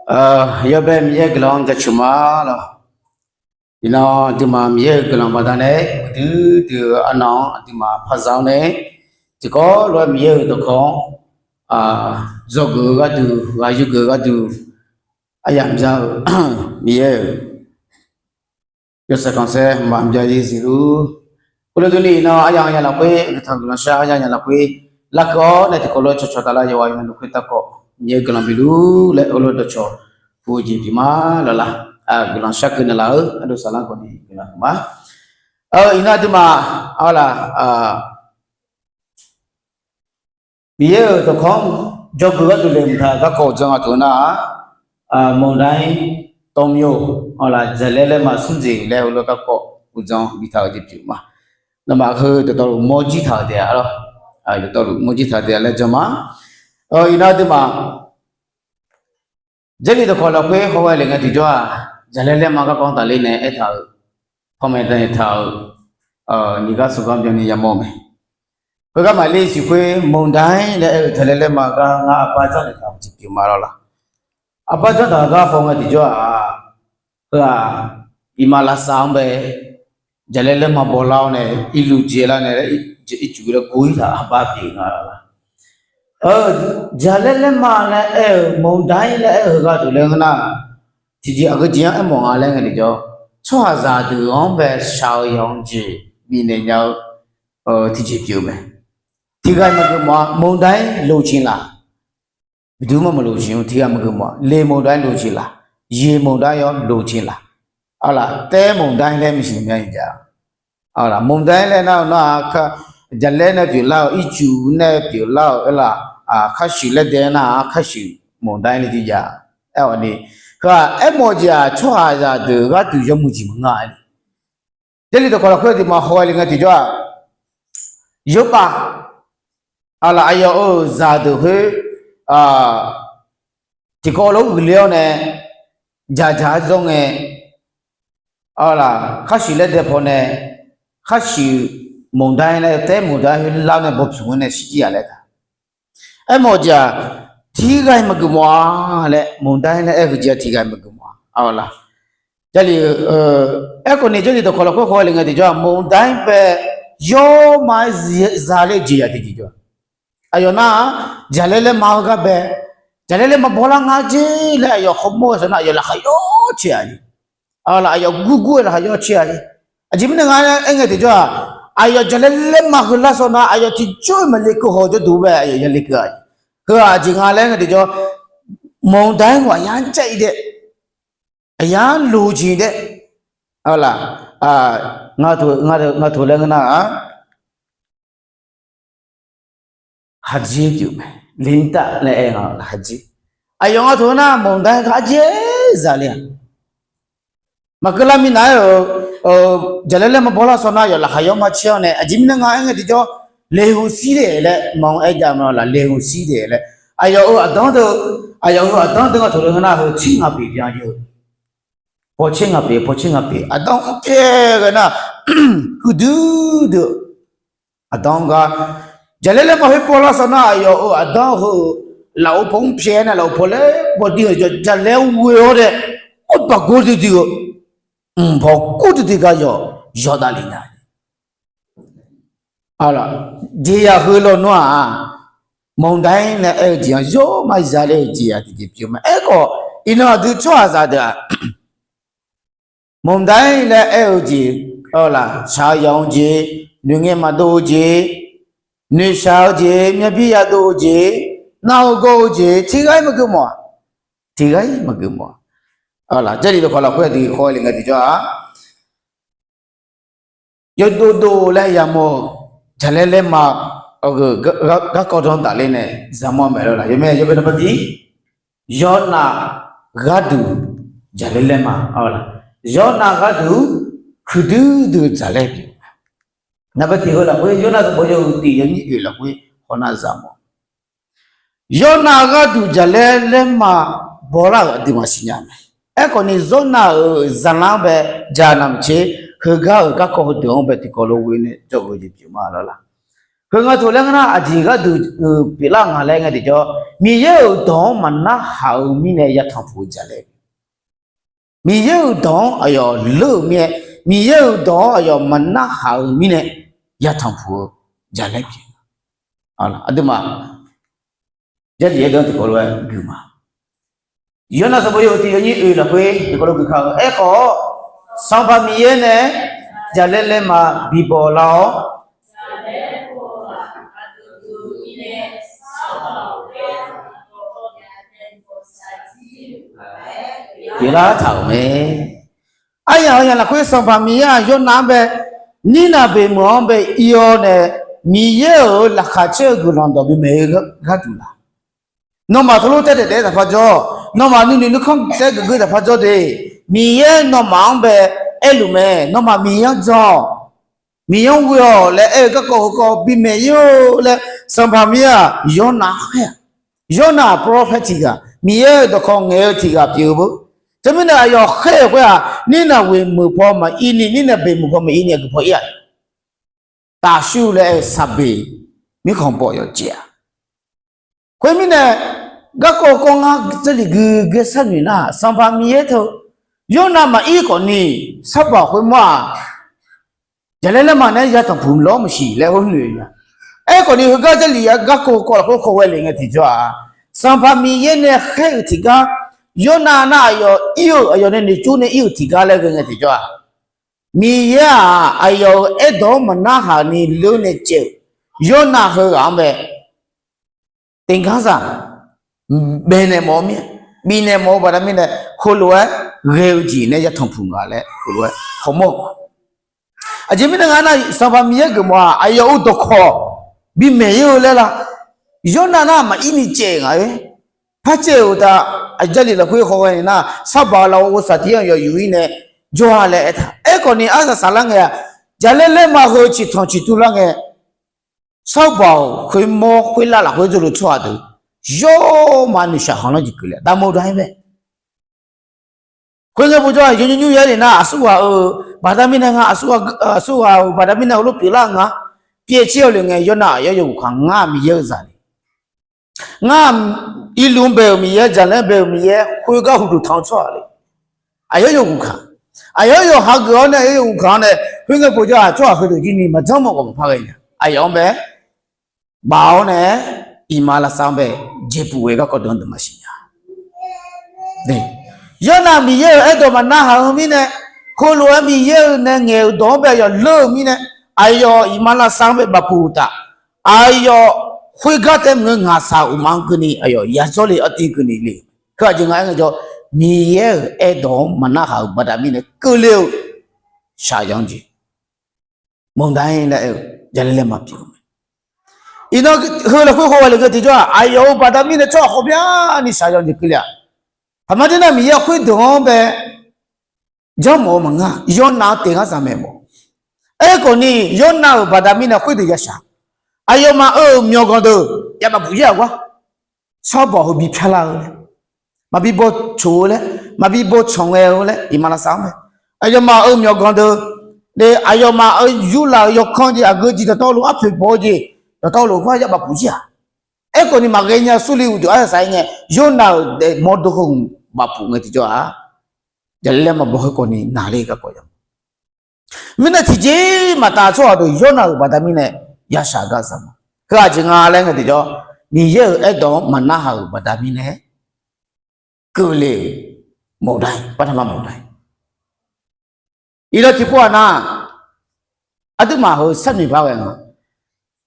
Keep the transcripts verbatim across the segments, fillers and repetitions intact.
Yawbae Miqyaer-euq guiqlanq-anr jaceuq ma lawq. Iqnan aqduimaf Miqyaer-euq guiqlanq baqdanae uqduidui-eu arnan-anr aqduimaf paqzaq-awr nae, tiqkawv lof-aer Miqyaer-euq dawqkawq-anr dzawgeuf-eu gharduq, ghaq yurgeuf-eu gharduq, aryamq bya-eu Miqyaer-euq yawshaef khanqsaer maqbya-ir zif lur. Khoerlof durni iqnan aryamq aqyawf lafkhoer uqduq tanq guiqlanq shar, aryamq aqyawf lafkhoer larkeuv-awr nae tiqkawv lof-aer cawqcawq taf lar yawqghaq yawqnan lafkhoer darkawv Miqyaer guiqlanq bif lur laer heulof dawqcawq pu-eu jeq pyeuf ma lawq laq. Guiqlanq shar keuv naeqlaf-eu ardov saflar khawf ni guiqlanq huiq ma. Iqnan aqduimaf, a laq, Miqyaer-euq dawqkawq-anr dzawgeuf gharduq le mqtaq garkawv uqdzan aqteu nar-aq, မုန်တိုင်းသုံးမျိုး awq laq, jaqlaer laerma smr jeq laer heulof garkawv uqdzan biftaq-euq jeq pyeuf ma. Nawmaf heu dawqtawvluf mawr jir taq-euq taef-a lawr. Dawqtawvluf mawr jir taq-euq taef-a laer jan ma. Iqnan aqduimaf Jarlif dawqkawq lafkhoer hawghae le ngae tiqjawr-aq, jaqlaer laerma garkawv-anr tafler nae aertaq-euq, panmaeq danaeq taq-euq, nyiq gar smq gar byanni yamawr-eu mae. Khoergar maqler siq khoer မုန်တိုင်း laer aer-eu jaqlaer laerma gar ngar aqbar janr naeq taq-euq jeq pyeuf ma lawr laq. Aqbar janr taq-eu gar haw ngae tiqjawr-aq, heu-aq, iqmalavshav-anr bae, jaqlaer laerma bawlar-awr nae irluf jeq lar nae laer ircuf laer gor-ir taq aqbar pyeuf nga lawr laq. Jaqlaer laerma laer aer-euq မုန်တိုင်း laer aer-eu heugar deuq laer ngeur nar, tiqjeq aqgeu jeq-anr aermawf nga laer ngae tiqjawr, tsawrhaqzaq deuq-anr bae shaq-eu yawq-anr jeq bifnaeq nya-eu tiqjeq pyeuf-eu mae. Tiqghaq maqgeuf mawf-a, မုန်တိုင်း လိုချင်လား. Biqdui maqmaq လိုချင် tiqghaq maqgeuf mawf-a, လေမုန်တိုင်း လိုချင်လား, ရေမုန်တိုင်းရော လိုချင်လား. Arlaq, တဲမုန်တိုင်း laer maqsiq mya-a. Arlaq, မုန်တိုင်း laer nar-eu nar-aq, jaqlaer nae pyeuflar-euq, ircuf nae pyeuflar-euq, arlaq, khar shuif laer dae nar-aq, khar shuif မုန်တိုင်း laer tiqjav. Aer-awq ni, heu-aq aermawf jeq-aq tsawrhaqzaq deuq gharduq yawmuiq jeq maqnga-a ni. Jarlif dawqkawq lafkhoer aqduimaf haw-aer le ngae tiqjawr-aq, Yorbav, arlaq, aqyawf-euq zaqdeuq khoer tiqkawv lof uiqler-awr nae, dzaqdzaq-aer zawr ngae, arlaq, khar shuif laer dae paw nae, khar shuif မုန်တိုင်း laer တဲမုန်တိုင်း khoer lar nae bawpyuq-anr nae shirjir-a laer taq. Aermawf jeq-aq, tiqghaq-iq maqgeuf mawf-a laer, မုန်တိုင်း laer aer-eu jeq-aq tiqghaq-iq maqgeuf mawf-a. Arlaq, Jarlif, aerkhawf ni Jarlif dawqkawq lafkhoer haw-aer le ngae tiqjawr-aq, မုန်တိုင်း bae yawrma-aer zaler-eu jeq-aq tiqjeq jawr-aq, aqyawf nar-aq, jaqlaer laerma-eu gar bae, jaqlaer laerma bawlar nga jer laer aqyawf hawmawr-eu sawnar aqyawf laqkhaq yawr caer-a jeq. Arlaq, aqyawf gurgur-aer laqkhaq yawr caer-a jeq. Aqjeq mirnae nga aer ngae tiqjawr-aq, aqyawf jaqlaer laerma heular sawnar aqyawf tiqjawr-iq maqle keuv haw jawrduq bae aqyawf yale keuv-a jeq. Heu-aq aqjeq nga laer ngae tiqjawr, မုန်တိုင်း aqyar-anr caev-ir dae, aqyar-anr လိုချင် dae, arlaq, nga taq laer ngeur nar-aq, haqjir pyeuf mae. 淋蛋 laer aer nga laq, haqjir. Aqyawf nga taq nar မုန်တိုင်း gar arjir-aer zaler-a. Maqkeuv lar minav-aer-euq, jaqlaer laerma bawlar sawnar aqyawf laqkhaq yawr ma caer-awr nae, aqjeq mirnae nga aer ngae tiqjawr, လေဝင်စီးတယ် laer mq-anr aer jav ma laq, လေဝင်စီးတယ် laer. Aqyawf-euq aqdanr deuq, aqyawf-euq aqdanr deuq nga taq laer ngeur nar heu tser ngaq pyeuf byan-eu, paw tser ngaq pyeuf, paw tser ngaq pyeuf aqdanr-anr pyaeq ghae nar, huiqdui dui-eu aqdanr-anr gar, jaqlaer laerma khoer bawlar sawnar aqyawf-euq aqdanr heu-eu lafov paw-anr pyaeq nae lafov paw laer bawdir-eu jaqlaer ghoe-awr nae, orbaq gor duidui-eu, mqbawq gor duidui gar yawq yawdav le nya. Jeqzaq heu lawnmr-aq, မုန်တိုင်း nae aer-eu jeq-anr yawrma zaler-eu jeq-aq tiqjeq pyeuf ma. Aerkhawf, iqnan aqdui tsawrhaqzaq deuq-aq, မုန်တိုင်း laer aer-eu jeq, shaq-eu yawq-eu jeq, noeqngae maqdov-eu jeq, noeqshaq-eu jeq, myavbi yadov-eu jeq, nar-eu gawr-eu jeq, tiqghaq-iq maqgeuf mawf-a. Tiqghaq-iq maqgeuf mawf-a. Jarlif dawqkawq lafkhoer aqdui haw-aer le ngae tiqjawr-aq, yawdov dov laer yamawr-eu, jaqlaer laerma, garkawv dawr tafler nae zaqmawr mae lawr laq. Yawmae yawbae nar par tiv, yawnav gharduq jaqlaer laerma, yawnav gharduq huiqdui dui-eu jaqlaer pyeuf. Nar par tiv heu lafkhoer yawnav sanqbof yawhuiq tiq yawnyir oeq lafkhoer hawnar zaqmawr. Yawnav gharduq jaqlaer laerma bawlar-euq aqduimaf siqnya mae. Aerkhawf ni zawrnav-euq zaqlanr bae jaqnav maqtser, heugar-euq garkawv heudeuq-anr bae tiqkawv lof ghoe nae jawrgeuf jeq pyeuf ma lawr laq. Heu nga taq laer ngeur nar, aqjeq gharduq pyeuflar nga laer ngae tiqjawr, Miqyaer-euq dawq-anr maqnarhaq-eu mirnae yatanq puq-eu jaqlaer. Miqyaer-euq dawq-anr aqyawf leur-euq mirnae, Miqyaer-euq dawq-anr aqyawf maqnarhaq-eu mirnae yatanq puq-eu jaqlaer pyeuf. Aqduimaf Jarlif yaerdawr tiqkawv lof-aer guiq ma. Yawrnav sanqbof yawhuiq tiq yawnyir oeq lafkhoer tiqkawv lof guiq ka-eu aerkhawf, Sanqpaq Miqyaer nae jaqlaer laerma bibaw lar-awr, pyeuflar taq-euq mae. Aryaq-euq yaq lafkhoer Sanqpaq Miqyaer-aq Yawrnav-anr bae, Nirnav beqmeuq-anr bae ir-awr nae, Miqyaer-euq laqkhaq caer-eu guiqlanq dawq bimaeq-eu gharduq laq. Nawmaf teulof taef-aer daef-aer taqpar jawr, nawmaf nuinoeq nuikhanr taef-aer geufgeuf taqpar jawr de. Miqyaer nawmaf-anr bae aerluf mae. Nawmaf Miqyaer-anr jan-awq, Miqyaer-anr ghoe-awq laer aer-eu garkawv heukawv bimaeq ir-or laer Sanqpaq Miqyaer-aq Yawrnav khaer-aq. Yawrnav-aq prophet tiq ghaq, Miqyaer-euq dawqkawq ngaeq-eu tiq ghaq pyeuf-eu beu. Teumirnae aqyawf khaer-euq khoer-aq, Nirnav ghoeq meuq paw maqir ni, Nirnav beqmeuq paw maqir ni aqgeu paw ir-aq. Tafsur laer aer-eu saqbeq mirkhanq paw yawqjeq-aq. Khoermirnae, garkawv kawv ngar Jarlif guiqguiq sharnoeq nar, Sanqpaq Miqyaer teu Yawrnav maqir khawf ni, sarbaq khoermawr-aq, jaqlaer laerma nae yatanq puq lawr maqsiq laer hawr noeq nya. Aerkhawf ni heugar Jarlif-aq garkawv kawv lafkhoer khawghae le ngae tiqjawr-aq, Sanqpaq Miqyaer nae khaer-euq tiqgar, Yawrnav nar aqyawf ir-euq, aqyawf nae noeqcur nae ir-euq tiqgar laer ghae ngae tiqjawr-aq, Miqyaer-aq aqyawf-euq aerdawq-anr maqnarhaq ni leur nae caev-euq Yawrnav heughaq-anr bae, teqganr zaq baenaeq mawf-eu mir-aer, bifnaeq mawf-eu baqda mirnae, heulof-aer ghae-eu jeq nae yatanq puq nga laer heulof-aer hawmawr-eu ma. Aqjeq mirnae nga nar, Sanqpaq Miqyaer geufmawf-aq aqyawf-euq dawqkawq bimaeq ir-eu laer la. Yawrnav nar maqir ni caev nga-aer, par caev-euq uqtaf, Jarlif lafkhoer khawghae nar, sarbaq lafov ghovsaq tiq-anr aqyawf yuf-ir nae jawr-a laer aertaq. Aerkhawf ni arsaq saqlar ngae-aq, jaqlaer laerma heu ciqtanq ciqtur lar ngae, sarbaq-euq khoermawr khoerlav lafkhoer jawrluf tsawrhaq deuq yawrma noeqshaq khanqlanr jeq keuvle-a. Daqmawr-eu dawq-anr bae Khoerngae povjawr-aq, yawnymr nymr yaer le nar, aqsurghaq-euq baqda mirnae nga, aqsurghaq-euq baqda mirnae heulof pyeuflar-eu nga. Pyaev caer-eu le ngae, Yawrnav aqyawf yawguf kaq ngar Miqyaer-eu zaq le. Ngar irluf-anr bae-euq Miqyaer, jaqlaer-anr bae-euq Miqyaer, khoergar huqduq tanq-eu tsawrhaq le. Aqyawf yawguf kaq, aqyawf yawqha geuf-awr nae, aqyawf yawguf kaq-awr nae, khoerngae povjawr-aq, tsawrhaq heudeuq jir ni maqjanr mawf khawf maqpar ghae nya. Aqyawf-anr bae, baf-awr nae, iqmalavshav-anr bae jeqpuq ghae garkawv deuq-anr deuq maqsiq nya. Yawrnav Miqyaer-euq aerdawq maqnarhaq-eu mirnae, khoerlof-aer Miqyaer-euq nae ngaeq-euq dawq-anr bae aqyawf leur-eu mirnae, aqyawf iqmalavshav-anr bae bafpuq uqtaf, aqyawf khoergar taef maqngeur, ngaqshaq uqmaf-anr keuvni aqyawf yajawr le-eu artiv keuvni le. Heu aqjeq nga aer ngaejawr, Miqyaer-euq aerdawq-anr maqnarhaq-euq baqda mirnae keuvle-eu shaqzanq jeq, maqdair laer aer-eu, jaqlaer laer maqpyeuf-eu mae. Iqnan heu lafkhoer khawghae le ghae tiqjawr-aq, aqyawf-euq baqda mirnae tsawrhaq khawf myani shaqzanq jeq keuvle-aq, haqmar dir nar Miqyaer khoerdeuq-anr bae janrmawf-eu maqngeur-a. Yawrnav-anr teq ghanr zaq maeqmawf. Aerkhawf ni, Yawrnav-euq baqda mirnae khoerdeuq yashaq, aqyawfmaf-euq myawqganq deuq yabaf buq jir-aq gar, sawrbawq heu bi pyarlar-eu laer, maqbi baw coq-eu laer, maqbi baw canq ngae-eu laer iqmalavshav-anr mae. Aqyawfmaf-euq myawqganq deuq, aqyawfmaf-euq yurlaf-euq yawkanr jeq, aqgeu jeq dawqtawvluf, arpoeq baw-eu jeq dawqtawvluf gar yabaf buq jir-aq. Aerkhawf ni maqghae nya Surliv uqduq arsaq saq-ir ngae, Yawrnav-euq daefmawr dov heu hmq bafpuq ngae tiqjawr-aq, jaqlaer laer maqbaw khoerkhawf ni naqler garkawv ya. Mirnae tiqjeq maqtaf tsawrhaq deuq Yawrnav-euq baqda mirnae yashaq gar zaq ma. Heu aqjeq nga laer ngae tiqjawr, Miqyaer-euq aerdawq-anr maqnarhaq-euq baqda mirnae keuvle-euq mawqdair, baqdamaf mawqdair. Iqnan tiqpov-aq nar, aqduimaf heu sharnoeq paq ghae nga.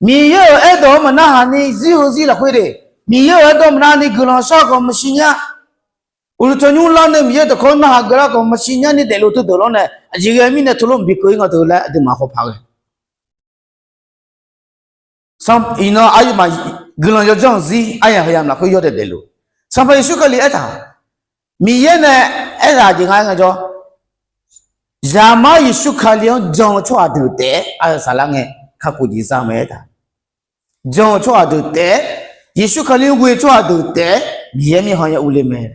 Miqyaer-euq aerdawq-anr maqnarhaq ni zir heu zir lafkhoer de, Miqyaer-euq aerdawq maqnar ni guiqlanq shar khawf maqsiq nya. Uqduq tanqnymr lar nae Miqyaer dawqkawq narhaq geuflar khawf maqsiq nya ni daefluf teudeuq lawr nae, aqjeq ghae mirnae teulof maqbi keuv-ir nga teu laer aqduimaf hawpaq ghae. Iqnan aqyawfmaf guiqlanq yawdzanr-anr zir aryamq heu yamq lafkhoer yawdaef daefluf, Sanqpaq Yeqsur Kali aertaq, Miqyaer nae aertaq jeq nga aer ngaejawr, Zaqmar Yeqsur Kali-anr jan-eu tsawrhaq deuq taef-aer arsaq saqlar ngae, kakhof jeq za mae aertaq. Jan-eu tsawrhaq deuq taef-aer, Yeqsur Kali-anr ghoe-eu tsawrhaq deuq taef-aer Miqyaer mirkhanq ya urler mae.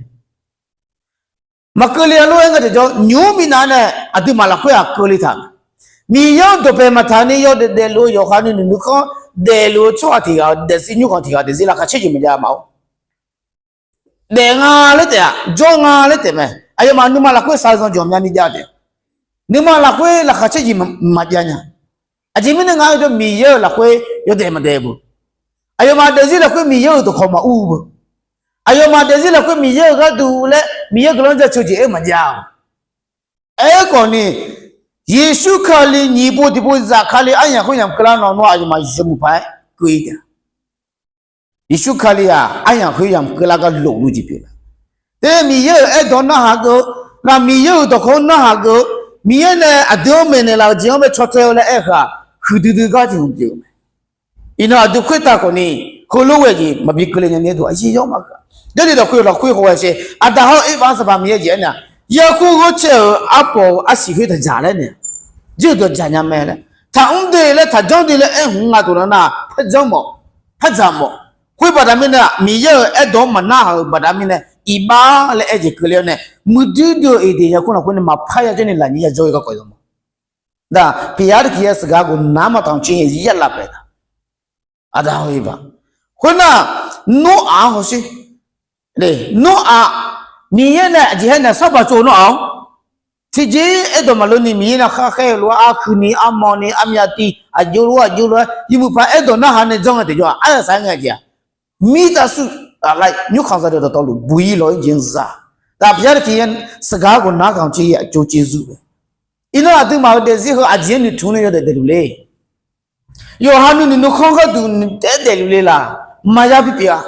Maqkeuvle-a lor-aer ngae tiqjawr, nymq-mr minav nae aqduimaf lafkhoer-aq keuvle taq. Miqyaer-anr dawqpaeq maqtaq ni yawdaef daefluf-eu yawqha nuinoeq nuikhanr daefluf-eu tsawrhaq tiq ghaq-euq daefzir, nymrkhanq tiq ghaq daefzir laqkhaq caer jeq maqjav ma-or. Daef nga laer taef-aq, jawr nga laer taef mae. Aqyawfmaf nuima lafkhoer shaqzanq jeq ghawqmyani jav taef. Nuima lafkhoer laqkhaq caer jeq maqjav nya. Aqjeq mirnae nga-eu deuq Miqyaer-euq lafkhoer yawdaef maqdaef beu. Aqyawfmaf daefzir lafkhoer Miqyaer-euq dawqkawq maqur-eu beu. Aqyawfmaf daefzir lafkhoer Miqyaer-euq gharduq laer Miqyaer guiqlanq jaceuq jeq-aer maqjav-a. Aerkhawfni, Yeqsur Kali nyiq pov tiqpov zafkale aryamq khoeryamq keuvlar nawq nawr aqyawfmaf yawmuiq paq-aer keuv-ir taef-a. Yeqsur Kali-aq aryamq khoeryamq keuvlar gar lofluf jeq pyeuf-a. Te Miqyaer-euq aerdawq narhaq geuf-eu, ghaq Miqyaer-euq dawqkawq-anr narhaq geuf-eu, Miqyaer nae aqdui-anr maeqnaeq laf-euq jeq-anr bae caw tae-eu laer aer-eu khaq, huiqdui dui gar tiq hmq pyeuf-eu mae. Iqnan aqdui khoertav khawfni, heulof ghae jeq maqbi keuvle nya ni aerduq aqyuif yawr ma-eu. Jarlif lafkhoer lafkhoer haw-aer sher, Aqdaq hawr Erbav-anr Sanqpaq Miqyaer jeq aernaeq-a, yarkhoer ghawrcae-euq arbawq-euq arsiq khoer taqdzaq laer naeq, jir-euq dawq dzaq nya mae laer, taqmr de laer taqjanr de laer aer hmq nga dawq nar nar, parjanr mawf, pardzaq mawf. Khoer baqda mirnae, Miqyaer-euq aerdawq-anr maqnarhaq-euq baqda mirnae, iqbax laer aer jeq keuvle-awr nae, muiqdui dui-eu Eqdeq yarkhoer lafkhoer nae maqpar ya jawr ni lafnyir ya jawr-eu garkawv yawma. Aqdaq, Piqyar tiqkir-aer saqgaq ghof nar maqtaq-anr caer-a yar laf paeq-a. Aqdaq hawr-eu ba. Khoernar, Noraq-anr hawsher. Noraq, Miqyaer nae aqjeq aernaeq sarbaq tsov-eu Noraq-awr, tiqjeq aerdawq maqleur ni Miqyaer nae kharkhaer-eu lof-aer arhuini armawni armyav tiv aqjox lof-aer aqjox lof-aer yawmuiq paq aerdawq narhaq nae janr ngae tiqjawr-aq, aryaq saq-aer ngae jeq-aq, mirtaq shuif, nymrkhanq zaqdeuq dawqtawvluf buq-ir lawq-ir jeq-anr za. Aqpiq-ar tiqkir-aer saqgaq ghof nar gaq-anr caer-a aqcov caer zur-eu. Iqnan aqduimaf-euq daefzir heu aqjeq-aer noeqtmq nae yawdaef daefluf le. Yawqha nuinoeq nuikhanr gharduq noeqdaef daefluf le laq, maqya bipyeuf-a.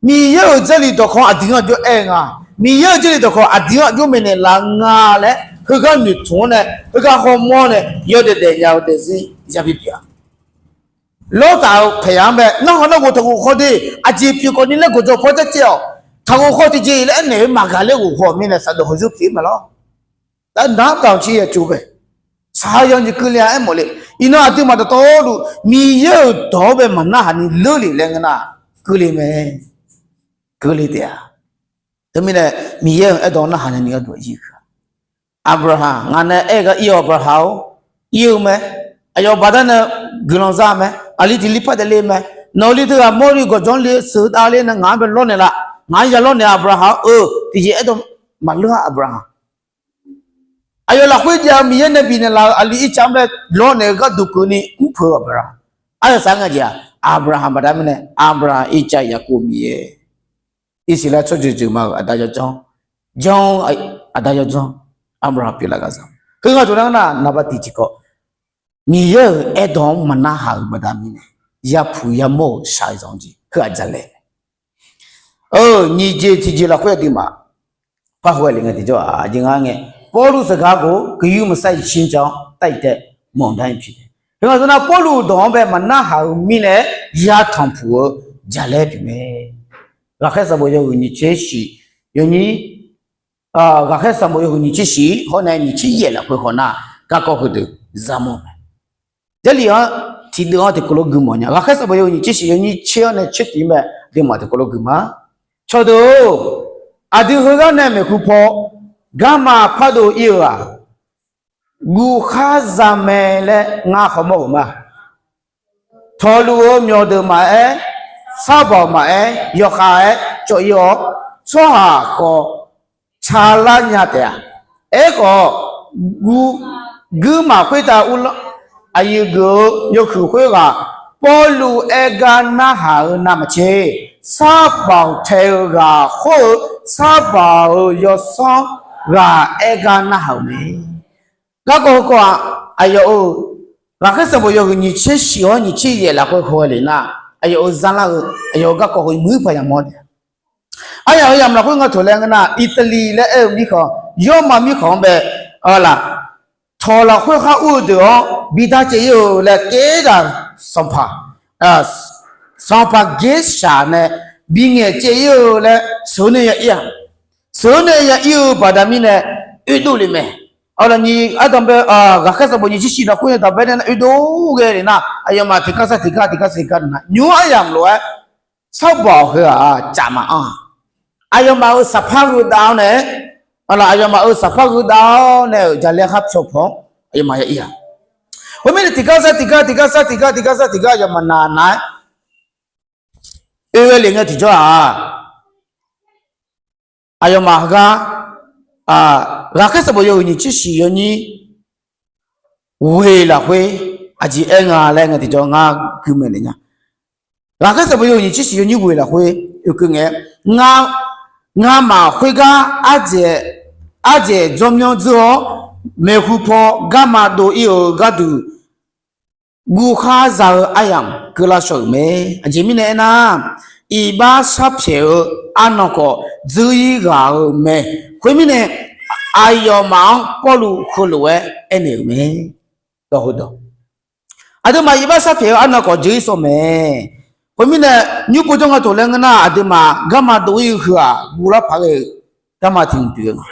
Miqyaer-euq Jarlif dawqkawq aqdui-anr aqjox aer nga. Miqyaer-euq Jarlif dawqkawq aqdui-anr aqjox maeqnaeq laf nga laer heugar noeqtmq-anr nae, heugar hawmawr nae yawdaef daefnya-eu daefzir ya bipyeuf-a. Lawrtaf-euq paeq-anr bae narhaq narghof taqghof khaw de, aqjeq pyeuf khawfni laer gawqjawq paw taer caev-awq. Taqghof khaw tiqjeq laer aernaeq-eu maqghaq laer ghof khaw-eu mirnae saqdawq heuyoer pyeuf-ir mae lawr. Nar nar taq-anr caer-a aqcov bae. Saqhaq yawnyif keuvle-a aermawf le. Iqnan aqduimaf dawqtawvluf Miqyaer-euq dawq-anr bae maqnarhaq ni leurlef laer ngeur nar, keuvle mae. Keuvle taef-a. Teumirnae Miqyaer-euq aerdawq-anr narhaq nya ni gharduq aqyuif-a. Aqbrahaq ngaq nae aer-eu gar ir-awq Aqbrahaq-or, ir-eu mae. Aqyawf baqdanae guiqlanq za mae. Aqli tiq li par taef le mae. Nawq-eu li teughaq mawrli gawqjawq-anr li sheuqdav le nae ngaq-anr bae lawrnaeq laf. Ngaq-anr ya lawrnaeq-a Aqbrahaq-or, eu tiqjeq aerdawq maqleur-a Aqbrahaq. Aqyawf lafkhoer jav-eu Miqyaer nae bifnaeq laf-euq aqli Irtsav-anr bae lawrnaeq-eu gharduq keuvni mrpeuq-eu Aqbrahaq. Aryaq saq ngae jeq-aq, Aqbrahaq baqda mirnae Aqbrahaq Irtsav Yaqkov Miqyaer. Irsaqleqlav tsawrjeuq jeuq ma-euq aqda yawdzanr, janr-eu aqda yawdzanr, Aqbrahaq pyeuflar ghaq za. Khoer nga tov nar nar naqba tiq tiqkawv, Miqyaer-euq aerdawq-anr maqnarhaq-euq baqda mirnae, yapuq yamawr-euq shaqzanq jeq heu-aq jalae. Eu, nyiq jeq tiq jeq lafkhoer aqduimaf par haw-aer le ngae tiqjawr-aq, aqjeq nga ngae, Pawrluv saqgaq ghof keyur maqsar iqshir jan-anr tar-iq tae mawq dar-ir pyeuf. Heu nga tov nar Pawrluv dawq-anr bae maqnarhaq-euq mirnae yatanq puq-eu jalae pyeuf mae. Ghaqkhaer sanqbof yawhuiq nyiq tser shif, yawnyir, ghaqkhaer sanqbof yawhuiq nyiq tser shif hawr nae nyiq tser yaef lafkhoer haw nar, garkawv heudeuq za mawr mae. Jarlif-anr tiqdeuv-anr tiqkawv lof gui mawf nya. Ghaqkhaer sanqbof yawhuiq nyiq tser shif yawnyir tser-anr nae tser tiq-ir mae, dui maf tiqkawv lof gui ma. Cawqdeuq-or, aqdui heugar nae maeqhu paw garma pardov ir-eu-aq, guvkhar zamae laer ngar hawmawr-euq ma. Tawqluf-eu myawqdeuq maqaer, sarbawq maqaer, yawkhav-aer cawv-ir-awr, tsawrhaq khawf tsaqlar nya taef-a. Aerkhawf, guirmaf khoertav uvlanr aqyuif geuf-eu yawhuiq khoerghaq Pawrluv aer gar narhaq-eu navmaqtser, sarbawq tae-eu ghaq hawr-eu sarbawq-euq yawsanr ghaq aer gar narhaq-euq mae. Garkawv heukawv-aq, aqyawf-euq ghaqkhaer sanqbof yawhuiq nyiq tser shif-awr nyiq tser yaef lafkhoer haw-aer le nar, aqyawf-euq zar lar-eu, aqyawf-euq garkawv heu muir paq yamq-awr taef-a. Aryamq heu yamq lafkhoer nga taq laer ngeur nar, Iqtaqliq laer aer-eu mirkhanq, yawrma mirkhanq-anr bae, laf, tawq lafkhoer khar ur-eu deuq-anr bidar caev-ir-eu laer Kergaq sanqpaq, sanqpaq Gersaq nae bingaeq caev-ir-eu laer sheuq-eu nae ya ir-aq, sheuq-eu nae ya ir-eu baqda mirnae oedov le mae. Aqlaf nyiq ardanq bae, ghaqkhaer sanqbof nyiq tser shif lafkhoer nae daq bae nae oedov ghae le nar, aqyawfmaf tiqgar sar tiqgar tiqgar sar tiqgar nar nymr aryamq lof-aer sarbawq heu-aq caf maqanr-aq, aqyawfmaf-euq saqpar gheu dav-awr nae, aqlaf aqyawfmaf-euq saqpar gheu dav-awr nae-euq jaqlaer khar pyawq pawq-anr aqyawfmaf ya ir-aq, Khoermirnae tiqgar sar tiqgar, tiqgar sar tiqgar, tiqgar sar tiqgar, aqyawfmaf naq naq-aer oe ghae lef ngae tiqjawr-aq, aqyawfmaf heugar, ghaqkhaer sanqbof yawhuiq nyiq tser shif yawnyir ghoeq lafkhoer aqjeq aer nga laer ngae tiqjawr ngar gui maeqnaeq nya. Ghaqkhaer sanqbof yawhuiq nyiq tser shif yawnyir ghoeq lafkhoer oekeuv ngae, ngamaf khoergar ardzaeq, ardzaeq dzawrmyanr dzeur-awr, maeqhu paw garma dov-ir-euq gharduq guvkhar za-eu aryamq keuvlar shaw-euq mae. Aqjeq mirnae aernar, iqbax sharpyaeq-eu arnan khawf dzeur-ir ghaq-eu mae. Khoermirnae, aqyawfmaf-anr Pawrluv heulof-aer aernaeq-euq mae. Aqduimaf iqbax sharpyaeq-eu arnan khawf dzeur-ir shaw mae. Khoermirnae, nymr povjawr nga tof laer ngeur nar, aqduimaf garma dov-ir-eu heu-aq guvlar paq ghae-eu garma tiq hmq pyeuf-eu nga.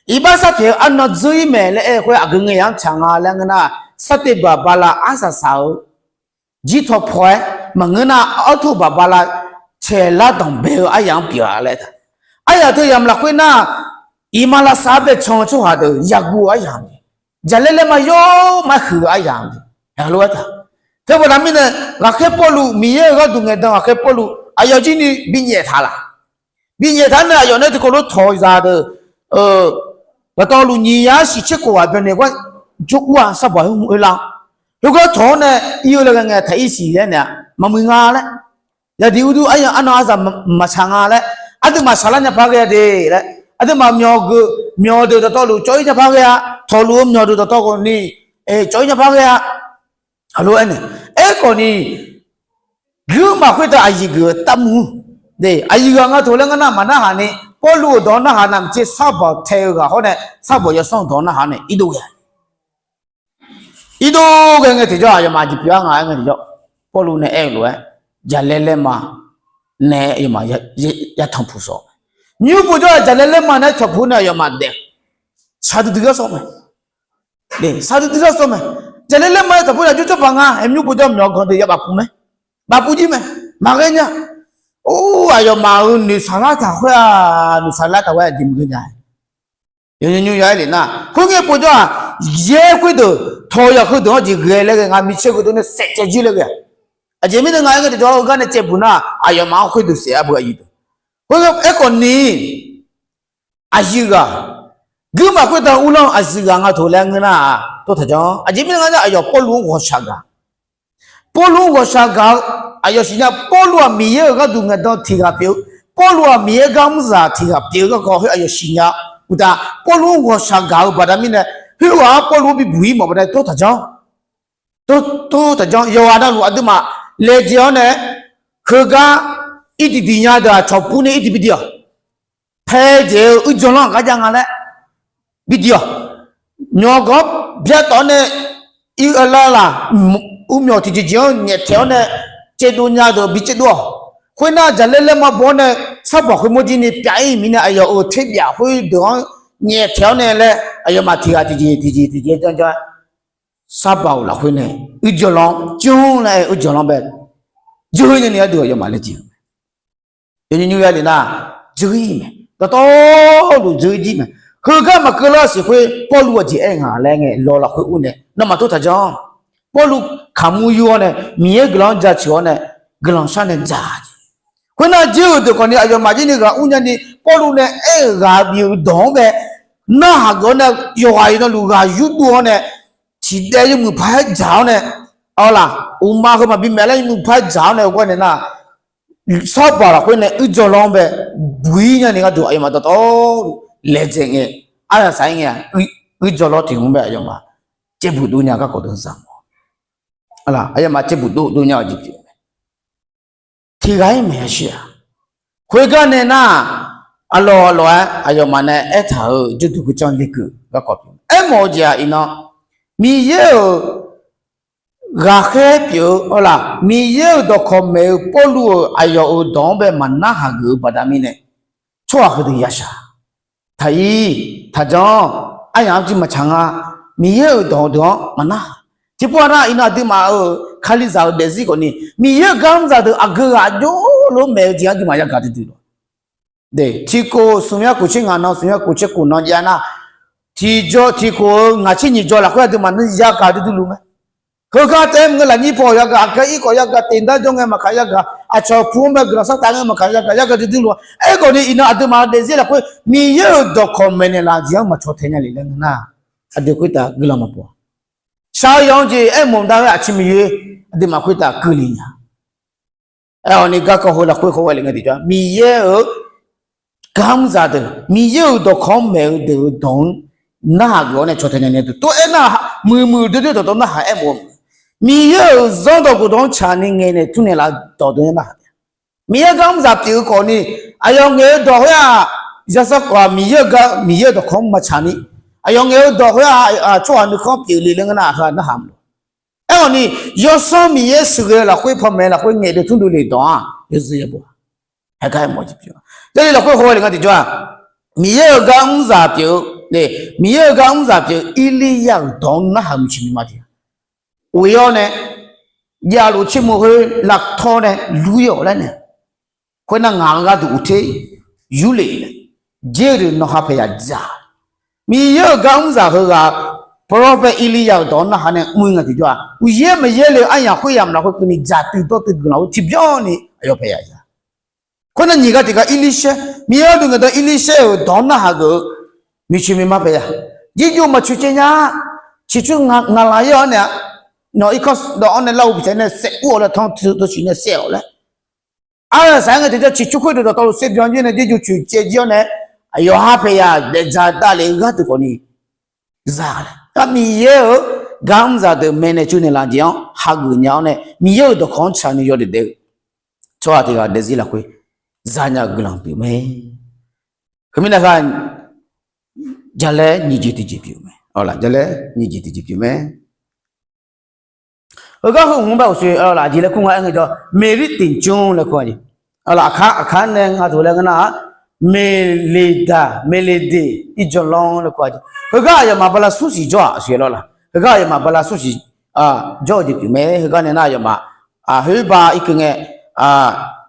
Iqbax sharpyaeq-eu arnan dzeur-ir mae laer aer-eu khoer aqgeu ngae yaq-anr tsaq nga laer ngeur nar, sartev baq bala arsaq saq-eu jirtaw paw-aer maqngeur nar, artur baq bala caeqlar danqbae-eu aryamq-anr pyeuf-a laer taq. Aryamq teu yamq lafkhoer nar, iqmalavshav-anr bae can-eu tsawrhaq deuq yaguv-eu aryamq mae. Jaqlaer laerma yawr ma huiq-eu aryamq mae. Aqlof-aer taq. Teubaqda mirnae, ghaqkhaer Pawrluv, Miqyaer-euq gharduq ngaeqdan ghaqkhaer Pawrluv aqyawf jir ni binyaef taq laf. Binyaef taq-anr nae aqyawf nae tiqkawv lof tawq zaq deuq, dawqtawvluf nyiq yar shif tser khof ghaq byanni gar jawr ur-aq sharbaw-aer mr oerlar-awr, khoergar tawq-anr nae ir-eu laer ghae ngae taq ir siq laer naeq-a, maqmuiq nga laer. Yadiq uqduq aryamq arnan arzaq maqtsaq nga laer, aqduimaf saqlar nya par ghae-a de laer, aqduimaf myawq geuf myawq deuq dawqtawvluf cawv-ir nya par ghae-a, tawqluf-eu myawq deuq dawqtawv khawf ni cawv-ir nya par ghae-a. Aqlof-aer nae, aerkhawf ni, guirmaf khoertav aqyuif geuf-eu tavmuv, aqyuif ghaq nga tof laer ngar nar maqnarhaq ni, Pawrluv-euq dawq-anr narhaq navmaqtser sharbaw tae-eu ghaq hawr nae sharbaw yawsanr-eu dawq-anr narhaq nae irdov ghae irdov ghae ngae tiqjawr aqyawfmaf jeq pyeuf-a nga-aer ngae tiqjawr, Pawrluv nae aer-eu lof-aer, jaqlaer laerma nae aqyawfmaf yatanq puq shawf. Nymr povjawr-aq jaqlaer laerma nae-aer tanqpuq nae aqyawfmaf daef shaqdui dui gar shawr mae. Shaqdui dui gar shawr mae. Jaqlaer laerma-aer tanqpuq nae jawrjawr paq nga, aer nymr povjawr myawq ganq deuq ya bafpuq mae. Bafpuq jir mae. Maqghae nya. Or, aqyawfmaf-euq noeqshaq lar taq khoer-aq, noeqshaq lar taq khoer-aq jeq maqghae nya. Yawnymr nymr ya-aer lef nar, khoerngae povjawr-aq, yaer khoerdeuq tawq yaq heudeuq-anr jeq ghae laer ghae nga, micaer heudeuq nae saef caev jir laer ghae-a. Aqjeq mirnae nga aer ngae tiqjawr heugar nae caevbuq nar, aqyawfmaf-anr khoerdeuq saef-a beu aqyuif deuq. Khoer aerkhawf ni, aqyuif ghaq, guirmaf khoertav uvlanr-eu aqyuif ghaq nga tof laer ngeur nar-aq, tov taq janr. Aqjeq mirnae nga nar, aqyawf Pawrluv-anr ghawqshaq gaq. Pawrluv-anr ghawqshaq gaq-eu aqyawf siqnya. Pawrluv-aq Miqyaer-euq gharduq ngaeqdan tiq ghaq pyeuf-eu, Pawrluv-aq Miqyaer gar mrzaq tiq ghaq pyeuf-eu garkawv khoer aqyawf siqnya. Uqtaf, Pawrluv-anr ghawqshaq gaq-eu baqda mirnae, khoerghaq-anr Pawrluv-anr bibuq-ir mawf baqda tov taq janr. Tov taq janr. Yawqghaq navluf aqduimaf laejae-awr nae, heugar irdiq diq nya deuq-aq, cawqpur nae irdiq bi diq-awq. Pae dzaeq-eu uirdzaw lanr aqgar jav nga laer bi diq-awq. Myawq ganq-anr byatawf-awr nae, ir-eu lar laq, urmyawq tiqjeq jeq-anr nyaeftaeq-awr nae, caevdov nya deuq bi caevdov-awq. Khoernar, jaqlaer laerma baw-awr nae, sarbaq khoermawr jir ni pyaf-ir mirnae, aqyawf-euq terbyaf khoerdeuq-anr nyaeftaeq-awr nae laer, aqyawfmaf tiq ghaq tiqjeq tiqjeq tiqjeq janr janr-aer, sarbaq-euq lafkhoer nae uirdzaw lanr janr laer, uirdzaw lanr bae, dzeur nyani aqdui aqyawfmaf laejae-eu mae. Yawnymr nymr ya lef nar, dzeur-ir mae. Dawqtawvluf dzeur-ir jir mae. Heugar maqkeuv lar siq khoer Pawrluv aqjeq aer nga laer ngae, lawq lafkhoer ur nae nawmaf tov taq janr. Pawrluv kaqmur yur-awr nae, Miqyaer guiqlanq-anr jaceuq-awr nae, guiqlanq shar nae dzaq jeq. Khoernar, dzeur-euq deuq khawf ni aqyawfmaf jir ni ghaq ur nyani, Pawrluv nae aer-euq ghaq bif-euq dawq-anr bae narhaq geuf-awr nae, yawqghaq iqnan luf ghaq yurdov-awr nae, tiqdaev yawmuiq paq-aer dzaq-awr nae, awr laq, uqma heu maqbi maeq laer yawmuiq paq-aer dzaq-awr nae, gar nae nar, sarbaq lafkhoer nae uirdzaw lanr-anr bae buq-ir nyani gharduq aqyawfmaf dawqtawvluf laejae ngae, aryaq saq-ir ngae, uirdzaw lanr tiq hmq bae aqyawfmaf caevbuq dov nya garkawv deuq-anr zaq mawf. Aqyawfmaf caevbuq dov dov nya-eu jeq pyeuf-eu mae. Tiq ghaq-ir maeq-a shir-aq. Khoergar nae nar, aqlawq aqlawq-aer aqyawfmaf nae aertaq-euq jawrduq gurjanr lekeuv garkawv pyeuf-eu mae. Aermawf-eu jeq-aq iqnan, Miqyaer-euq ghaqkhaer pyeuf-eu, awr laq, Miqyaer-euq dawqkawq maeq-eu Pawrluv-euq aqyawf-euq dawq-anr bae maqnarhaq geuf-eu baqda mirnae, tsawrhaq heudeuq yashaq taq-ir, taq janr-awr, aryamq-anr jir maqtsaq nga. Miqyaer-euq dawq deuq-anr maqnarhaq. Tiqpov-a nar, iqnan aqduimaf-euq Kalizaq-euq daefzir khawf ni, Miqyaer-euq garmr zaqdeuq aqgeu ghaq jawrluf-anr maeq-eu jeq aqduimaf yagaq duidui luf. Tiqkhof smq yar khof tser ngaq nan, smq yar khof tser khof nan jav nar, tiqjaw tiqkhof-eu ngaq tser nyiq jaw lafkhoer aqduimaf yagaq duidui luf mae. Heugar taef-aer maqngeur, lafnyir paw yagaq, aqgeu irkawv yagaq, tiqdar jawr ngae maqkaq yagaq, aqcawq pu-anr bae guiqlanq sar taf ngae maqkaq yagaq, yagaq duidui lof-a. Aerkhawf ni iqnan aqduimaf daefzir lafkhoer Miqyaer-euq dawqkawq maeqnaeq laf jeq-anr maqcaw tae nya lef laer ngeur nar, aqdui khoertav guiqlanq maqbaw. Shaq-eu yawq-anr jeq aermawf-eu dar-aer aqcir Miqyaer aqduimaf khoertav keuvle nya. Aerkhawf ni garkawv heu lafkhoer khawf ghae le ngae tiqjawr-aq, Miqyaer-euq gar mrzaq deuq, Miqyaer-euq dawqkawq-anr maeq-eu deuq-eu dawq-anr narhaq geuf-awr nae caw tae nya ni duq. Tov-aer nar, muiqmuiq doer doer dawqtawv narhaq aermawf-eu, Miqyaer-euq zanrdawq khofdawq-anr tsaqni ngaeqnaeq tmrnaeq laf dawqdeuq-anr narhaq taef-a. Miqyaer-euq gar mrzaq pyeuf-eu khawf ni, aqyawf ngaeq-eu dawq khoer-aq, yasar khawf-aq Miqyaer-euq gar, Miqyaer-euq dawqkawq-anr maqtsaq ni, aqyawf ngaeq-eu dawq khoer-aq, tsawrhaq nuikhanr pyeufle laer ngeur nar, aqha narhaq mr-a. Aerkhawf ni, yawsanr Miqyaer sheuqghae lafkhoer panmaeq lafkhoer ngaeqdeuq tmr dovle dawq-aq, yawzeu yabaw-a. Haegar aermawf jeq pyeuf-a. Jarlif lafkhoer haw-aer le nga tiqjawr-aq, Miqyaer-euq gar mrzaq pyeuf-eu, Miqyaer-euq gar mrzaq pyeuf-eu Erliryav-euq dawq-anr narhaq-eu muiqtsoeq miqma tiq-a. Of-ir-awr nae, javluf tsermov khoer lavtawr nae lur-ir-awq laer nae, khoernar ngaq-euq gharduq uqter yurlef nae, dzer-eu deuq nawq ha paeq yaq dzaq. Miqyaer-euq gar mrzaq heughaq, prophet Erliryav-euq dawq-anr narhaq nae mr-ir nga tiqjawr-aq, uqyaer maqyaer le-eu aryamq khoeryamq lafkhoer keuvni dzaq tuiv dawr tuiv guiqlanq-eu tiqbyan ni aqyawf paeq yaq dzaq. Khoernar nyiq ghaq tiq ghaq Erlirshaer, Miqyaer gharduq ngaeqdan Erlirshaer-euq dawq-anr narhaq geuf-eu muiqtsoeq miqma paeq yaq. Jirjov maqtsoeq caev nya-a. Ciqcur ngaq laq-ir-awr nae-a, nawq irkanr dawq-anr nae lar-eu bitaeq nae saev ur-awq laer tanr teu teu siq nae saev-awq laer. Arlaqsaq-aer ngae tiqjawr ciqcur khoerdeuq dawqtawvluf saev byan jir nae jirjov tsoeq caev jir-awr nae, aqyawf ha paeq yaq daefdzaq davlef-eu gharduq khawf ni za laer. Nar Miqyaer-euq gar mrzaq deuq maeqnaeq tsovnaeq laf jeq-anr hageuf nya-awr nae, Miqyaer-euq dawqkawq-anr tsaqni yawdaef daef-eu tsawrhaq tiq ghaq daefzir lafkhoer zanya-eu guiqlanq pyeuf mae. Heumirnae ha, jaqlaer nyiq jeq tiqjeq pyeuf mae. Jaqlaer nyiq jeq tiqjeq pyeuf mae. Heugar heu hmq-anr bae uqshoe laf jeq laer kur nga aer ngae jawr, Meqlir tiqcmr laer kur-a jeq. Aqkar, aqkar nae nga taq laer ngeur nar-aq, Meqleqdaq, Meqleqdeq irjawq lanr laer kur-a jeq. Heugar aqyawfmaf bala smr siq jawr-aq, uqshoe lawr la. Heugar aqyawfmaf bala smr siq jawr-eu jeq pyeuf mae. Heugar nae nar aqyawfmaf, khoerba irkeuv ngae,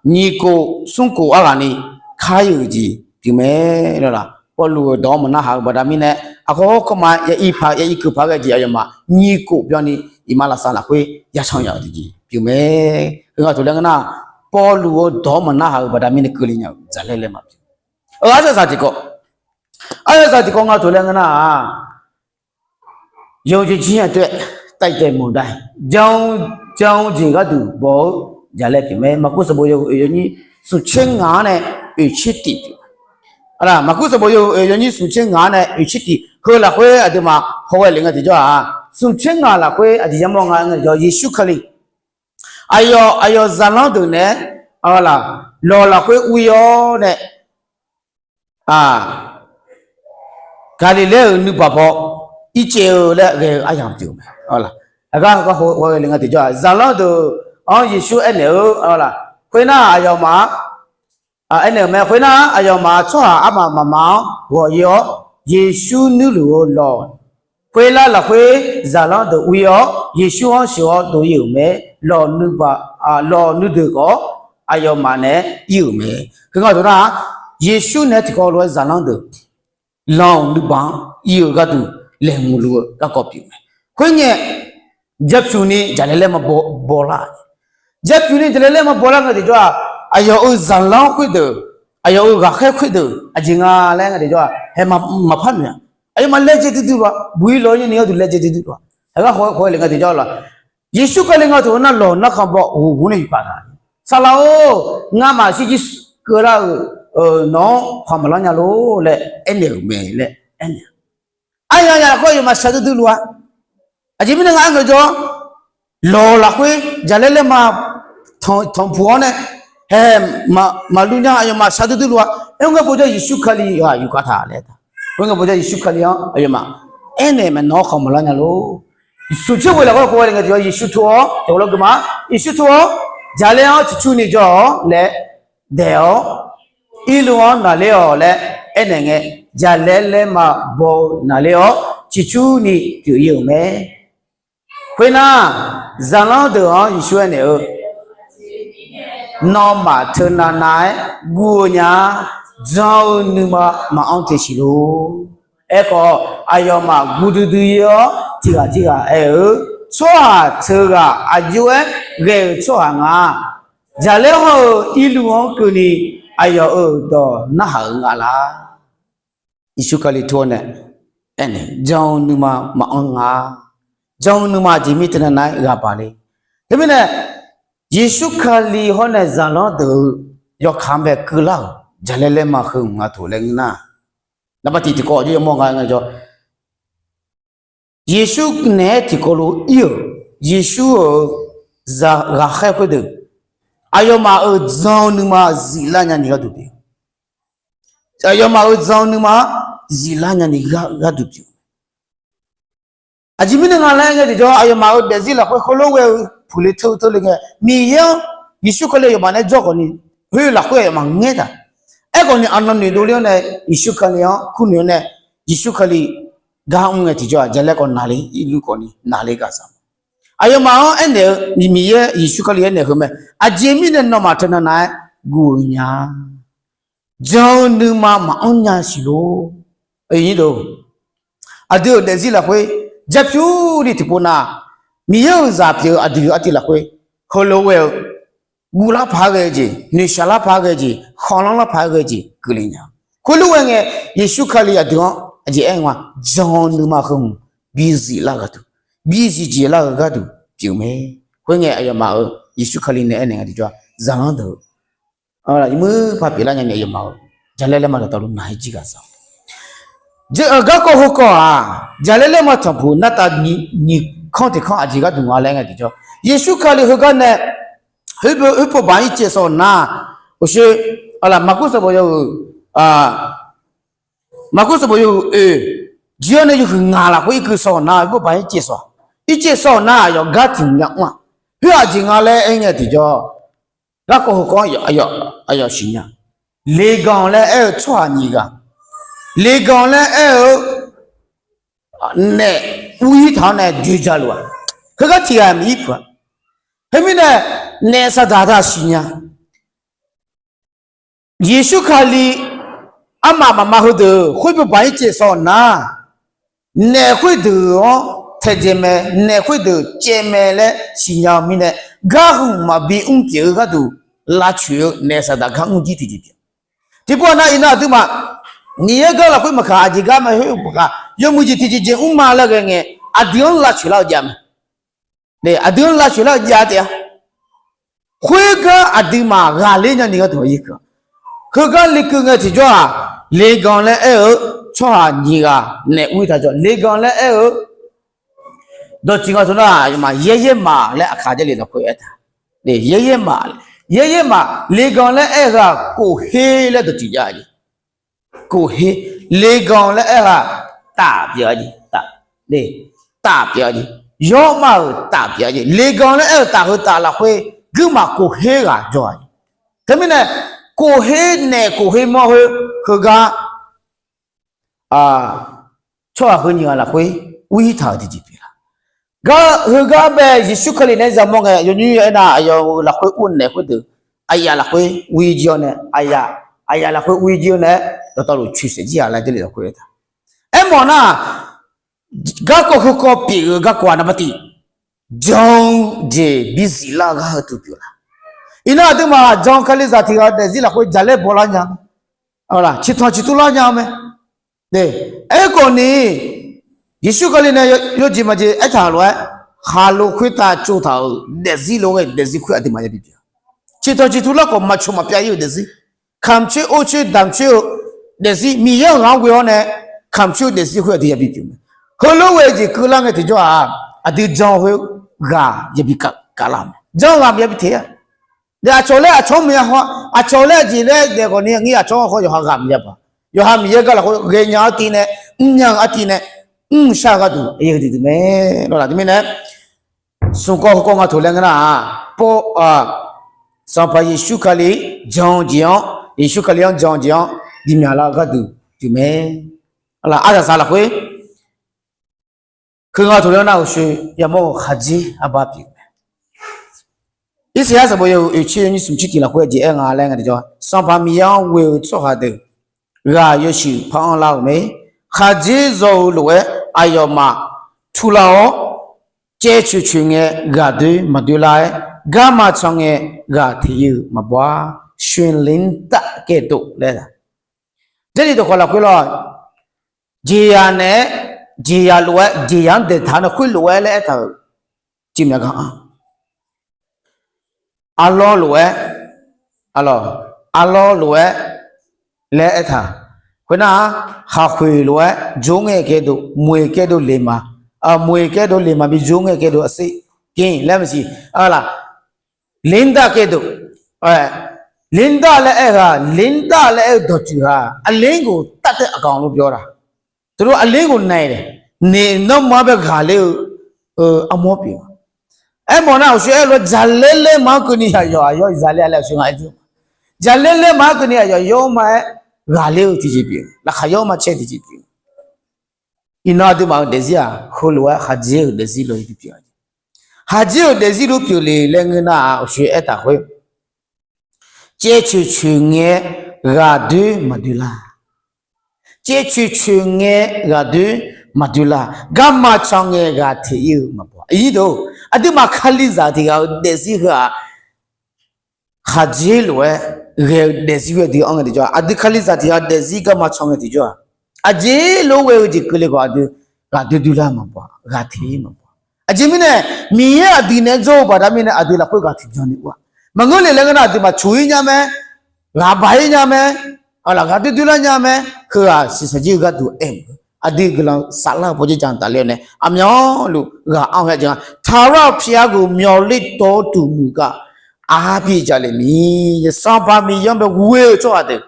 nyiq kof smr kof arghaq ni kar-ir-euq jeq pyeuf mae lawr la. Pawrluv-euq dawq-anr maqnar haq-eu baqda mirnae, aqkhawf hawrkawr ma ya irpaq ya irkeuv paq ghae jeq aqyawfmaf nyiq kof byanni iqmalavshav lafkhoer yacan yaf-euq tiqjeq pyeuf mae. Heu nga taq laer ngeur nar, Pawrluv-euq dawq-anr maqnar haq-eu baqda mirnae keuvle nya-euq jaqlaer laer maqpyeuf. Arsaq saq tiqkawv, arsaq saq tiqkawv nga taq laer ngeur nar-aq, yawqjeq jir-aq taef-aer taef-aer mawq dar, jan-eu jeq gharduq baw-eu jaqlaer pyeuf mae. Maqkuv sanqbof yawhuiq oeq yawnyir smqtser ngaq-anr nae oeq tser tiq pyeuf. Maqkuv sanqbof yawhuiq oeq yawnyir smqtser ngaq-anr nae oeq tser tiq heu lafkhoer aqduimaf hawghae lef nga tiqjawr-aq, smqtser ngaq lafkhoer aqjeq yamawr nga-aer ngaejawr, Yeqsur Kali aqyawf, aqyawf zaqlanr deuq naeq-aer lawq lafkhoer ur-ir-awr nae Gaqliqlaer-euq nuibaq paw ircaev-eu laer ghae-eu aryamq pyeuf-eu mae. Aqgar hawghae lef nga tiqjawr-aq, zaqlanr deuq-anr Yeqsur aernaeq-eu laq, khoernar aqyawfmaf aernaeq-euq mae. Khoernar aqyawfmaf tsawrhaq armaf mafma-anr ghawq-ir-awr, Yeqsur nuirluf-eu lawq, khoerlar lafkhoer zaqlanr deuq ur-ir-awr, Yeqsur-anr sheuq-awr dov-ir-euq mae. Lawq nuideuq khawf aqyawfmaf naeq-aer ir-euq mae. Heugar taq nar, Yeqsur naeq-aer tiqkawv lof-aer zaqlanr deuq lanq-euq nuibaq-anr ir-eu gharduq laeqhmq luf-eu garkawv pyeuf mae. Khoerngae, jaqpyuq ni jaqlaer laer maqbaw, bawlar. Jaqpyuq ni jaqlaer laer maqbawlar nga tiqjawr-aq, aqyawf-euq zaqlanr khoerdeuq, aqyawf-euq ghaqkhaer khoerdeuq aqjeq nga laer nga tiqjawr-aq, hae maqpar noeq-a. Aqyawfmaf laejae duidui lof-a, buq-ir law-ir ni gharduq laejae duidui lof-a. Aqgar hawghae lef nga tiqjawr laq, Yeqsur Kali nga taq-eu nar lawq narkhan baw ghof ghof nae yufkaf taq. Saqlaq-or, ngamaf shirjir keuvlar-euq nawq-anr khawq maqlanr nya lor laer aernaeq-euq mae laer aernaeq-a. Aryaq yaq lafkhoer aqyawfmaf shaqdui dui luf-a. Aqjeq mirnae nga aer ngaejawr, lawq lafkhoer jaqlaer laer ma tanqpuq-awr nae, hae maqlur nya, aqyawfmaf shaqdui dui luf-a. Aer ngae bawjawr Yeqsur Kali-aq yufkaf taq laer taq. Khoerngae bawjawr Yeqsur Kali-anr aqyawfmaf aernaeq mae, nawq-anr khawq maqlanr nya lor. Smqtser ghoeq lafkhoer khawf ghae lef nga tiqjawr, Yeqsur tur-awr, dawq lawr gui ma, Yeqsur tur-awr, jaqlaer-anr ciqcurni jawr-awq laer daeq-awr, irluf-anr naqler-awq laer aernaeq ngae, jaqlaer laer ma baw-eu naqler-awr ciqcurni pyeuf-ir-euq mae. Khoernar, zaqlanr deuq-anr Yeqsur aernaeq-eu, nawmaf teunav nav-aer guv-eu nya-a, jan-eu nuima maqanr teq siq lor. Aerkhawf, aqyawfmaf guv duidui-ir-awr, tiq ghaq tirghaq aer-eu, tsawrhaq teughaq aqjox-aer ghae-euq tsawrhaq nga. Jaqlaer hawr-eu irluv-anr keuvni aqyawf-euq dawq narhaq-eu nga lar. Yeqsur Kali tur-awr nae aernaeq, jan-eu nuima maqanr nga. Jan-eu nuima aqjeq mirnae teunav nav-aer ghaq baq le. Teumirnae, Yeqsur Kali hawr nae zaqlanr deuq-eu yawkaq-anr bae keuvlar-euq jaqlaer laerma heu hmq nga taq laer ngeur nar, naqba tiq tiqkawv aqjox yamawr nga ngae jawr, Yeqsur naeq-aer tiqkawv lof ir-euq, Yeqsur-euq zaq ghaqkhaer khoerdeuq, aqyawfmaf-euq jan-eu nuima ziflar nyani gharduq pyeuf. Aqyawfmaf-euq jan-eu nuima-anr ziflar nyani gharduq pyeuf. Aqjeq mirnae nga laer ngae tiqjawr, aqyawfmaf-euq daefzir lafkhoer heulof ghae-eu puqle teu teu le ngae, Miqyaer-anr Yeqsur Kali aqyawfmaf naeq-aer jawr khawfni, khoer lafkhoer aqyawfmaf ngaer taq. Aerkhawfni aqnan noeqdov ler-awr nae, Yeqsur Kali-anr kurnoeq-awr nae, Yeqsur Kali gar mr ngae tiqjawr-aq, jaqlaer khawf naqler, irluv khawfni naqler gaq saq. Aqyawfmaf-anr aernaeq-eu, Miqyaer Yeqsur Kali aernaeq heu mae, aqjeq mirnae nawmaf teunav nav-aer guv-eu nya. Jan-eu nuima maqanr nya siqlor. Aqdui-euq daefzir lafkhoer, jarpyur ni tiqpov nav, Miqyaer-euq zaq pyeuf-eu aqdui-euq artiv lafkhoer, heulof ghae-eu, guvlar paq-aer ghae-eu jeq, noeqshaq lar paq-aer ghae-eu jeq, khanqlanr lar paq-aer ghae-eu jeq keuvle nya. Khoerlof ghae ngae, Yeqsur Kali aqdui-anr aqjeq aer nga, jan-eu nuima heu hmq bizif lar gharduq, bizif jeq lar-eu gharduq pyeuf mae. Khoerngae aqyawfmaf-euq Yeqsur Kali nae aernaeq nga tiqjawr-aq, zaqlanr deuq-eu muir par pyeuflar nyani aqyawfmaf-euq jaqlaer laerma dawqtawvluf naq-aer jir gaq saq. Garkawv heukawv-aq, jaqlaer laerma tanqpuq nartav nyiq kanr tiq kanr aqjeq gharduq nga laer ngae tiqjawr, Yeqsur Kali heugar nae khoerpov baq-anr ircaev sawq nar, oqshoe, maqkur sanqbof yawhuiq, maqkur sanqbof yawhuiq oeq, jir-awr nae yawhuiq ngaq lafkhoer irkeuv sawq nar, khoerpov baq-anr ircaev sawq, ircaev sawq nar aqyawf gar tiq myav mr-aq, khoer aqjeq nga laer aer ngae tiqjawr, garkawv heukawv-anr aqyawf siqnya. Leqganq laer aer-eu tsawrhaq nyiq ghaq, leqganq laer aer-eu naef ur-ir taq-awr nae doe ja luf-aq, heugar tiq ghaq miq-ir peuq-a. Khoermirnae, naef saqdaq taq siqnya. Yeqsur Kali armaf mafma heudeuq khoerpov baq-anr caev sawq nar, naef khoerdeuq-anr taedzae mae, naef khoerdeuq caev mae laer siqnya-eu mirnae, gar hmq maqbi mr pyeuf-eu gharduq lavcoeq-eu naef saqdaq gar mr jir tiqjeq pyeuf. Tiqpov-aq nar, iqnan aqduimaf Miqyaer gar lafkhoer maqkaq, aqjeq gar mae khoer maqkaq, yawmuiq jeq tiqjeq jeq mr ma laer ghae ngae, aqdui-anr lavcoeq lar-eu jav mae. Aqdui-anr lavcoeq lar-eu jav taef-a. Khoergar aqduimaf ghaqler nyani gharduq-a. Heugar lekeuv ngae tiqjawr-aq, leqganq laer aer-eu tsawrhaq nyiq ghaq naef ur-ir taq jawr, leqganq laer aer-eu dawqtsuif nga teu nar, aqyawfmaf yaeryaer maf laer aqkaq Jarlif lafkhoer aertaq. Yaeryaer maf, yaeryaer maf, leqganq laer aer-eu ghaq kof her laer dawqtsuif jav-a jeq. Kof her, leqganq laer aer-eu ghaq taf pyeuf-a jeq. Taf pyeuf-a jeq. Yawrmaf-euq taf pyeuf-a jeq. Leqganq laer aer-euq taf heu taf lafkhoer guirmaf kof her ghaq jawr-a jeq. Teumirnae, kof her naef kof her mawr khoer, heugar tsawrhaq heu nyiq ghaq lafkhoer ur-ir taq-euq tiqjeq pyeuf la? Gar heugar bae Yeqsur Kali naeq-aer yamawr ngae, yawnymr aernar, aqyawf-euq lafkhoer ur naeq khoerdeuq, aqyaf lafkhoer ur-ir jir-awr nae, aqyaf lafkhoer ur-ir jir-awr nae, dawqtawvluf coeqsaef jir-aq laer Jarlif lafkhoer aertaq. Aermawf nar, garkawv heukawv pyeuf-eu garkawv-aq naqba tiq, jan-eu jeq bizif lar-eu gar heu teu pyeuf la? Iqnan aqduimaf jan-eu Kalizaq tiq ghaq-eu daefzir lafkhoer jaqlaer baw lar nya mae. Ciqtanq ciqtur lar nya-eu mae. Aerkhawf ni, Yeqsur Kali nae yawjeq maqjeq aertaq lof-aer, khaqlo khoertav tsovtaq-euq daefzir lof-aer daefzir khoer aqduimaf yabi pyeuf. Ciqtanq ciqtur lar khawf maqcoq maqpyav ir-euq daefzir, kamq coer or coer damq coer-eu daefzir, Miqyaer-euq ghaq-anr ghoe-awr nae kamq coer-eu daefzir khoer aqdui yabi pyeuf mae. Heulof ghae jeq keuvlar ngae tiqjawr-aq, aqdui jan khoer ghaq yabi kavlar mae. Jan ghaq maqyabi teq-a. Aqcawq laer aqcawq-anr maqya haw, aqcawq laer aqjeq laer daef khawf ni ngir aqcawq-anr haw yawqha ghaq maqya baq. Yawqha Miqyaer gar lafkhoer ghaenya-eu artiv nae, mrnya-eu artiv nae, mrshar-eu gharduq aqyuif dui dui mae. Lawq laf teumirnae, smq kawv heu kawv nga taq laer ngeur nar-aq, pov, Sanqpaq Yeqsur Kali jan-eu jeq-anr, Yeqsur Kali-anr jan-eu jeq-anr bimyaq lar-eu gharduq pyeuf mae. Arsaq saq lafkhoer, heu nga taq laer nar-aq, uqshoe yamawr-eu khaqdzer arbar pyeuf mae. Irsaqyar sanqbof yawhuiq oeqtser yawnyir smq tser tiq lafkhoer aqjeq aer nga laer nga tiqjawr, Sanqpaq Miqyaer-anr ghoe-eu tsawrhaq deuq ghaq yawshuif par-anr lar-euq mae. Khaqdzer zaw-eu lof-aer aqyawfmaf turlar-awr, Caevcoeq coeq ngae ghaqdoer maqdoer lar-aer, garma can ngae ghaq teq-ir-eu maqbaw-a. ရွှင်လင်းတတ်ကဲ့သို့ laer, Jarlif dawqkawq lafkhoer lawr, jeqzaq naeq-aer, jeqzaq lof-aer, jeqzaq-anr daeqtaq-awr nae khoerlof-aer laer aertaq-euq, cifmya gar-anr arlawr lof-aer, arlawr lof-aer laer aertaq. Khoernar-aq, khaqkhoeq lof-aer jawr ngae ghae dov, moeq ghae dov leq ma, moeq ghae dov leq ma bi jawr ngae ghae dov aqsir gir laer maqsiq. 领带 ghae dov, 领带 laer aer-eu ghaq, 领带 laer aer-eu dawqtsuif ghaq aqli ghof taf tae aqkawq-anr lof byawr-a. Teulof aqli ghof naeq-aer naeq nanrma-anr bae ghaqler-eu armawr pyeuf-a. Aermawf nar, uqshoe aer lof-aer jaqlaer laerma-anr keuvni aqyawf, aqyawf zaqlaer-a laer uqshoe nga aer jir. Jaqlaer laerma-anr keuvni aqyawf yawrma-aer ghaqler-eu tiqjeq pyeuf, laqkhaq yawrma caer tiqjeq pyeuf. Iqnan aqduimaf-euq daefzir-aq, heulof-aer khaqdzer-euq daefzir lof-aer pyeuf-a. Khaqdzer-euq daefzir lof pyeuf le laer ngeur nar-aq, uqshoe aertaq khoer, caevcoeq coeq ngae ghaqdoer maqdoer lar. Caevcoeq coeq ngae ghaqdoer maqdoer lar. Garma can ngae ghaq teq-ir-eu maqbaw. Aqduimaf kalizaq tiq ghaq-euq daefzir heu-aq, khaqdzer lof-aer ghae-eu daefzir ghoer aqdui-anr ngae tiqjawr-aq, aqdui kalizaq tiq ghaq daefzir garma can ngae tiqjawr-aq, aqjeq lof-aer ghae-eu jeq keuvle khawf aqdui ghaqdoer doer lar maqbaw, ghaq teq-ir maqbaw. Aqjeq mirnae, Miqyaer aqdui naeq-aer jawr-eu baqda mirnae aqdui lafkhoer ghaq tiqbyan ni ur-a. Maqngeur le laer ngeur nar, aqduimaf coq-ir nya mae, ghaq baq-ir nya mae, aqlaf ghaqdoer doer lar nya mae. Heughaq shiqshaq jir-eu gharduq aer-eu, aqdui guiqlanq saflar-eu pawdzer jan tafler-awr nae aqmyanluf ghaq anr-eu aer jeq nga. Taqlar-eu pyav ghoeq myawqler tawv-eu tuqmuq gaq arpir jale mir. Sanqpaq Miqyaer-anr bae ghoe-eu tsawrhaq deuq,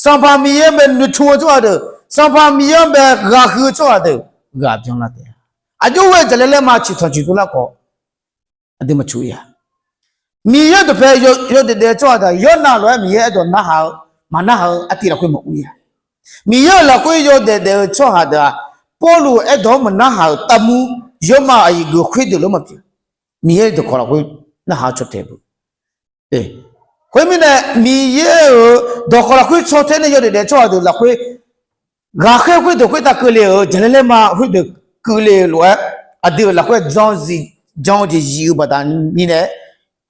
Sanqpaq Miqyaer-anr bae noeqtmq-eu tsawrhaq deuq, Sanqpaq Miqyaer-anr bae ghaqhuiq-eu tsawrhaq deuq ghaq byanlar taef-a. Aqjox ghoe-eu jaqlaer laerma ciqtanq ciqtuv lar khawf, aqdui maqcoq-ir-a. Miqyaer dawqpae yawdaef daef-eu tsawrhaq deuq-aq, Yawrnav lof-aer Miqyaer aerdawq narhaq-eu, maqnarhaq-eu artiv lafkhoer maqur-ir-a. Miqyaer-euq lafkhoer yawdaef daef-eu tsawrhaq deuq-aq, Pawrluv aerdawq-anr maqnarhaq-euq tavmur, yawrma aqyuif geuf khoerdeuq lof maqpyeuf. Miqyaer dawqkawq lafkhoer narhaq-eu caw tae beu. Khoermirnae, Miqyaer-euq dawqkawq lafkhoer caw tae nae yawdaef daef tsawrhaq deuq lafkhoer ghaqkhaer khoerdeuq khoertav keuvle-euq jaqlaer laerma khoerdeuq keuvle-eu lof-aer, aqdui-euq lafkhoer jan-eu jeq zif-eu baqda mirnae,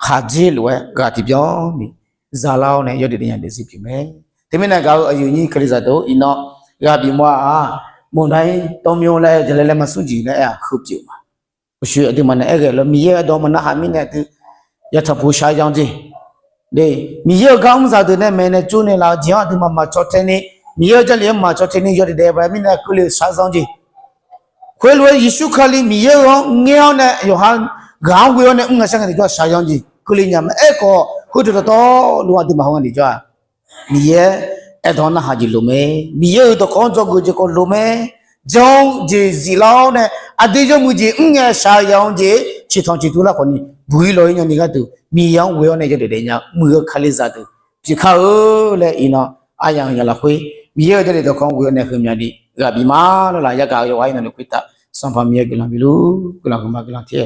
khaqdzer lof-aer ghaq tiqbyan ni zalar-awr nae yawdaef daef nya daefzir pyeuf mae. Teumirnae gaq-eu aqyuif nyir kalizaq deuq-or, iqnan ghaq bif mawr-aq, mawrnar-ir tawrmyanr laer jaqlaer laerma smr jeq laer aer-aq heu pyeuf ma. Uqshoe aqduimaf nae aerghae lawr, Miqyaer-euq dawq maqnarhaq mirnae aqdui yatanq puq shaqzanq jeq. Miqyaer-euq gar mr zaqdeuq nae maeqnaeq tsovnaeq laf-eu jeq-anr aqduimaf maqcaw tae ni, Miqyaer-euq Jarlif-anr maqcaw tae ni yawdaef daef-eu baqda mirnae keuvle-eu shaqzanq jeq. Khoerlof-aer Yeqsur Kali Miqyaer-euq-anr ngaer-awr nae yawqha ghaq-anr ghoe-awr nae mr nga shar ngae tiqjawr-aq shaqzanq jeq keuvle nya mae. Aerkhawf, heudeuq dawqtawvluf aqduimaf heu nga tiqjawr-aq, Miqyaer aerdawq-anr narhaq jeq loq mae. Miqyaer-euq dawqkawq-anr dzawgeuf jeq khawf loq mae. Jan-eu jeq ziflar-awr nae aqdui yawmuiq jeq mr ngae shaqzanq jeq ciqtanq ciqtuv lar khawf ni buq-ir law-ir nyani gharduq Miqyaer-anr ghoe-awr nae yawdaef daef nya muiq-eu kalizaq deuq pyeuf kar-eu laer iqnan aryamq yamq lafkhoer Miqyaer-euq Jarlif dawqkawq-anr ghoe-awr nae heumya ni ghaq bif ma lawr laf. Yagaq-eu yawqghaq-ir navluf khoertav Sanqpaq Miqyaer guiqlanq bifluf guiqlanq huiqma guiqlanq ter-a.